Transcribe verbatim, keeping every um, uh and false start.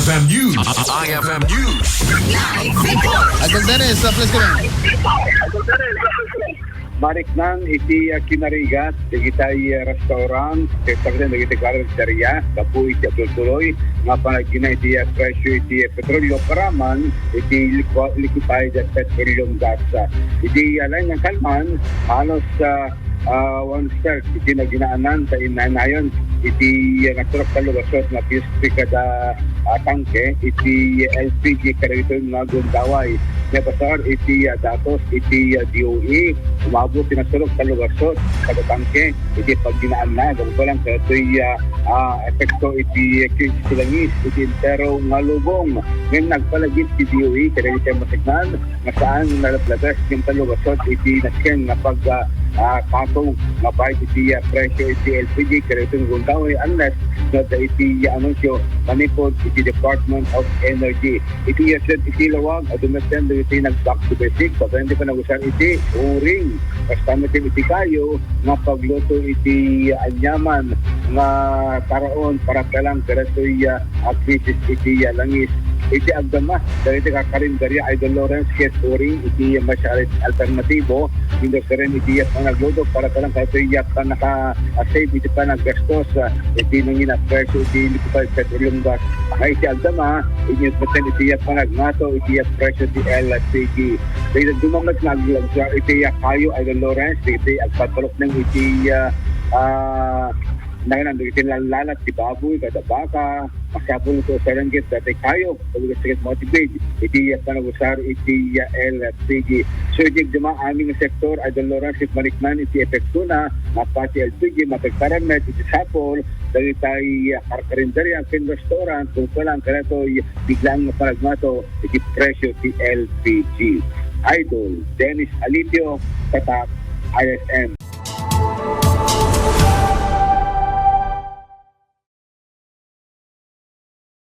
F M News. I F M News. Agdaltenes, uh, please come in. Mariknaan iti, ah, kinarigat dagitay, ah, restaurant, ket dagiti karinderya, gapu iti agtultuloy nga panaginna iti, ah, presyo iti, ah, petrolio, paraman iti liqua-, liquefied petroleum gas. Iti, ah, laeng nga kalman, halos, ah, ah, one-third iti naginaanan ta innayon iti, ah, nasurok tallo gasot nga piyes kada, ah, tangke iti L P G kadagitoy nga gundaway. Naibasar iti, ah, datos iti, ah, D O E, umabot ti nasurok tallo gasot kada tangke iti pagginaanna. Gapu lang kadagitoy, ah, ah, epekto iti krisis ti langis iti entero nga lubong. Ngem nagpalagip ti D O E kadagitoy masiknan nga saan nga nalablagas ken tallo gasot iti nasken nga pag, ah, ah, kaso nga baet iti, ah, presyo iti L P G kadagitoy nga gundaway unless no adda iti, ah, anunsio manipod iti Department of Energy. Iti, ah, siyudad iti Laoag, adu metten dagiti nag-back to basic, babaen ti panagusar iti uring. Kasta metten iti kayo nga pagluto iti, ah, anyaman nga taraon para lang kadagitoy, ah, ah, krisis iti, ah, langis. Iti agdama dagiti kakarinderya, Idol Lawrence, ket uring iti mas alternatibo, indaw siren iti, ah, panagluto para lang kadagitoy, ah, panaka-, ah, save iti panaggastos, ah, iti nangina presyo iti liquefied petroleum gas. Nga iti agdama, inyut metten iti, ah, panagngato iti, ah, presyo ti L P G. Dagiti dumamag nga aglagsar iti, ah, kayo, Idol Lawrence, iti agpaparukneng iti, ah, ah, nanginam dagiti lalat ti baboy, kada baka, masapul nga usaran ket dati kayo, pagkasakit motivate, iti, ah, panagusar iti, ah, L P G. So, iti agdama amin nga sektor, Idol Lawrence, ket mariknaan iti epektona, mapati L P G, mapektaran met iti sapul, dagitay, ah, karkarinderya ken restaurant, kung kulang kadatoy, biglaan nga panagmato iti presyo ti L P G. Idol Dennis Alipio, Tatak, I S M.